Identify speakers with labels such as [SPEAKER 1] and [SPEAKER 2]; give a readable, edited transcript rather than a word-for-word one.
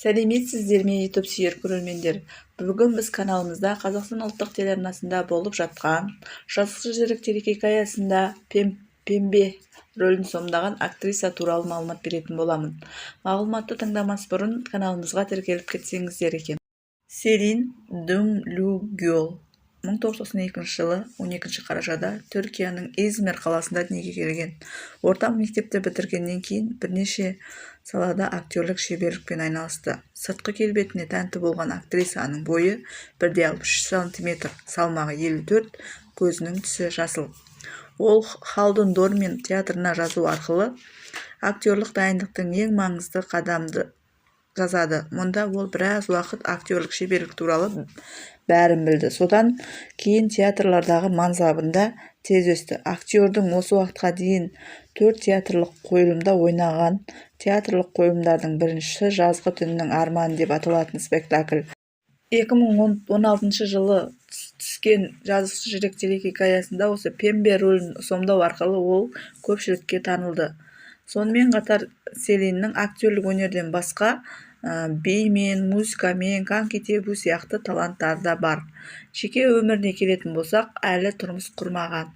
[SPEAKER 1] Сәлеметсіздер ме, YouTube сүйер көрермендер! Бүгін біз каналымызда Қазақстан ұлттық телеарнасында болып жатқан «Жазықсыз жүрек» телехикаясында Пембе рөлін сомдаған актриса туралы мағлұмат беретін боламын. Мағлұматты тыңдамас бұрын каналымызға тіркеліп кетсеңіздер екен. Селин Думлугёл 1992 жылы 12 қарашада Түркияның Измир қаласында дүниеге келген. Орта мектепті бітіргеннен кейін бірнеше салада актерлік шеберлікпен айналысты. Сыртқы келбетіне тәнті болған актрисаның бойы 1,63 сантиметр, салмағы 54, көзінің түсі жасыл. Ол Халдун Дормен театрына жазу арқылы актерлік дайындықтың ең маңызды қадамды жасады. Мұнда ол біраз уақыт актерлік шеберлік туралы бәрін білді. Содан кейін театрлардағы мансабында тез өсті. Актердің осы уақытқа дейін төрт театрлық қойылымда ойнаған. Театрлық қойылымдардың біріншісі «Жазғы түннің арманы» деп аталатын спектакль. 2016 жылы түскен «Жазықсыз жүрек» телехикаясында осы Пембе рөлін сомдау арқылы ол көпшілікке танылды. Сонымен қатар Селиннің актерлік өнерден басқа бимен, музыкамен, коньки тебу сияқты таланттары да бар. Жеке өміріне келетін болсақ, әлі тұрмыс құрмаған.